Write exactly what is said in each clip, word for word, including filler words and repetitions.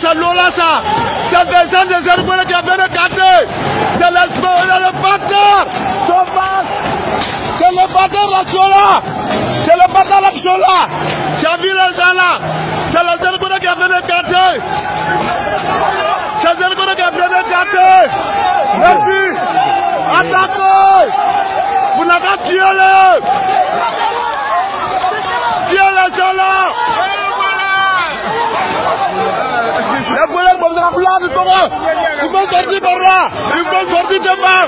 C'est Lola ça. C'est des gens des Zergola qui viennent gâter. C'est le, c'est le bâtard. Sauvage. C'est le bâtard là, Sola. C'est le bâtard là, Sola. Tu as vu les gens là. C'est les Zergola qui viennent gâter. C'est les Zergola qui viennent gâter. Merci. Attaquez. Vous n'avez qu'à tuer les. Tuer les gens là. Les voleurs, bon, ça va, là, nous, il faut sortir par là. Il faut sortir devant.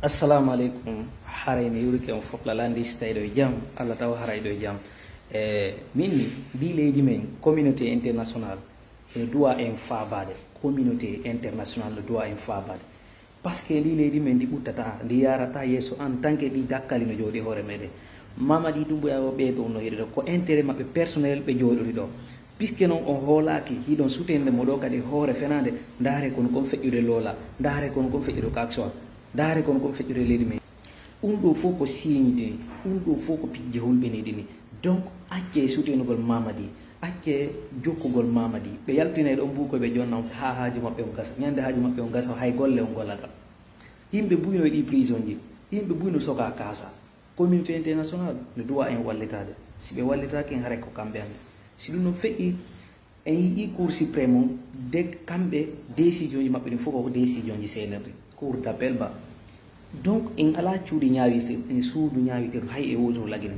Assalamu aleykum. Haray mi yurike on fof lala ndi si tawi ɗo e jam. Allah taw haray ɗo e jam. E min mi ndi leydi men communauté international no duwa en faabade. Communauté international no duwa en faabade. Parce que ndi leydi men ndi ɓuttata ndi yarata yeeso en tant que ɗi dakkali no jooɗi hoore meɗen. Mamadi dumbuya o ɓeeto no heɗude ko intérêt maɓɓe personnel ɓe jooɗori ɗo. Puisque noon on hoolaaki hiɗon sutende mo ɗo kadi hoore fenande. Ndaare kono kon feƴƴude loola. Ndaare kono kon feƴƴude kaksoa. Ndaare kono kon feƴƴude leydi men. Ɗum ɗo fof ko siiñde ni. Ɗum ɗo fof ko pijje hulɓiniiɗe ni. Donc acce sutenugol mamadi. Acce jokkugol mamadi. Ɓe yaltinay ɗon buukoy ɓe jonnam haa haaju maɓɓe on gasa. Ñande haaju maɓɓe on gasa hay golle on gollata. Yimɓe buyno e ɗi prison ji. Yimɓe buyno soka kaasa. Communauté international no duwa en wallitaade. Si ɓe wallitaaki en haray ko kamɓe anndi. Si ɗum ɗon feƴƴi en yi'i cour suprême on de kamɓe décision ji maɓɓe ɗin fof ko décision ji senirɗi. Cour d'appel ba. Donc en ala cuuɗi ñaawi en suudu ñaawitirdu hay e wooturu lagine.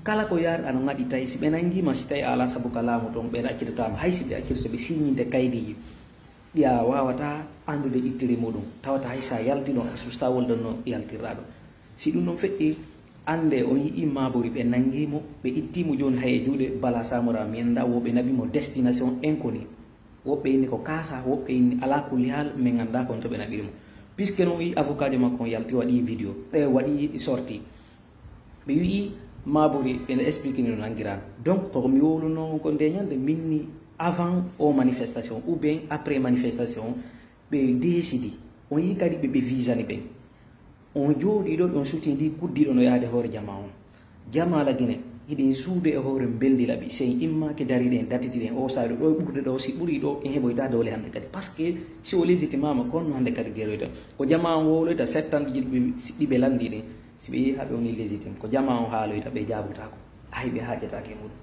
Kala ko yaar ano ŋaɗi tawi si ɓe nangima si tawi a ala sabu ka laamu toon ɓe accitataama hay si ɓe accitata ɓe siññinde kaydiiji. Ɗi a waawata anndude ittiri muɗum tawata hay sa yalti ɗon a susta woldanno yaltirɗa ɗon. Si ɗum ɗon feƴƴi annde on yi'i mabori ɓe nangi mo ɓe itti mo jooni hay e juuɗe bala samora mi annda wo ɓe naɓi mo destination inconnue. Woɓɓe inni ko kaasa woɓɓe inni ala kulli haal min annda kon to ɓe naɓiri mo. Puisque non o yi avocat jo makko on yalti waɗi vidéo e waɗi sorti. Ɓe wi'i mabori ɓe explique ni no nanngirano. Donc koko mi wowluno on ko nde ñande minni avant o manifestation ou bien après manifestation ɓe décidi on yi kadi ɓe ɓe visani ɓen. On jooɗi ɗo on suti ndi kuddiɗo no yaade hoore jama on. Jama lagine hiɗen suudu e hoore mbeldi laɓi sey immaki dariɗen datitiɗen o saɗo ɗo e ɓurde ɗo si ɓuri ɗo en heɓoyta dowle hannde kadi parce que si o légitimama konno hannde kadi geroyta ko jama on wowloyta settanɗo jiɗɓe siɗɗi ɓe lanndi ɗen. Si ɓe yehi haa ɓe woni légitime ko jamaa on haaloyta ɓe jaabotaako. Hay ɓe haajataake e muuɗum.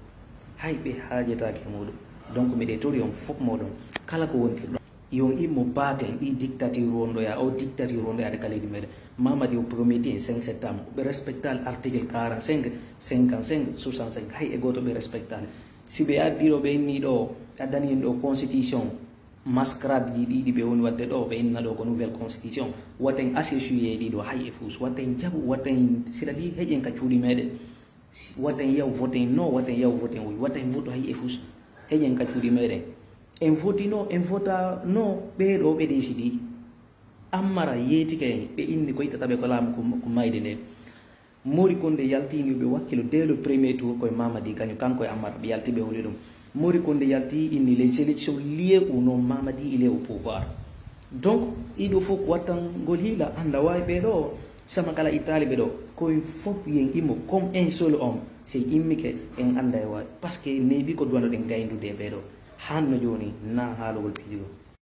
Hay ɓe haajataake e muuɗum. Donc miɗe tori on fof mooɗon kala ko wontirɗo. Yon immo baaten ɗi dictature wonɗoya o dictature wonɗoyaade ka leydi meɗen. Mamadi o promettii en cinq septembre ɓe respectaali article quarante-cinq, cinquante-cinq, soixante-cinq hay e gooto ɓe respectaali. Si ɓe addi ɗo ɓe inni ɗo addani en ɗo constitution. Mascarade ji ɗiɗi ɓe woni waɗde ɗo ɓe inna ɗo ko nouvelle constitution. Waten associé ɗi ɗo hay e fous waten jaɓu waten sila ɗi heƴen ka cuuɗi meɗen. Waten yaw voten no waten yaw voten wi waten voto hay e fous. Heƴen ka cuuɗi meɗen. En votino en votano ɓeɗo ɓe décidi. Ammara yeetike en ɓe inni ko yiɗataɓe ko laamu ko mayde nde. Mori konde yalti ni ɓe wakkilo dès le premier tour koye mamadi kañum kanko e ammar ɓe yalti ɓe holi ɗum. Mori konde yalti inni les élections liées ou non mamadi il est au pouvoir. Donc iɗo fof ko wattangol hiila anda wawi ɓe ɗo sama kala ittali ɓe ɗo koye fof yen immo comme un seul homme sey immike en anda e wawi parce que neeɓi ko duwanoɗen gaydude e ɓe ɗo. Hanno joni na haalugol pijugo.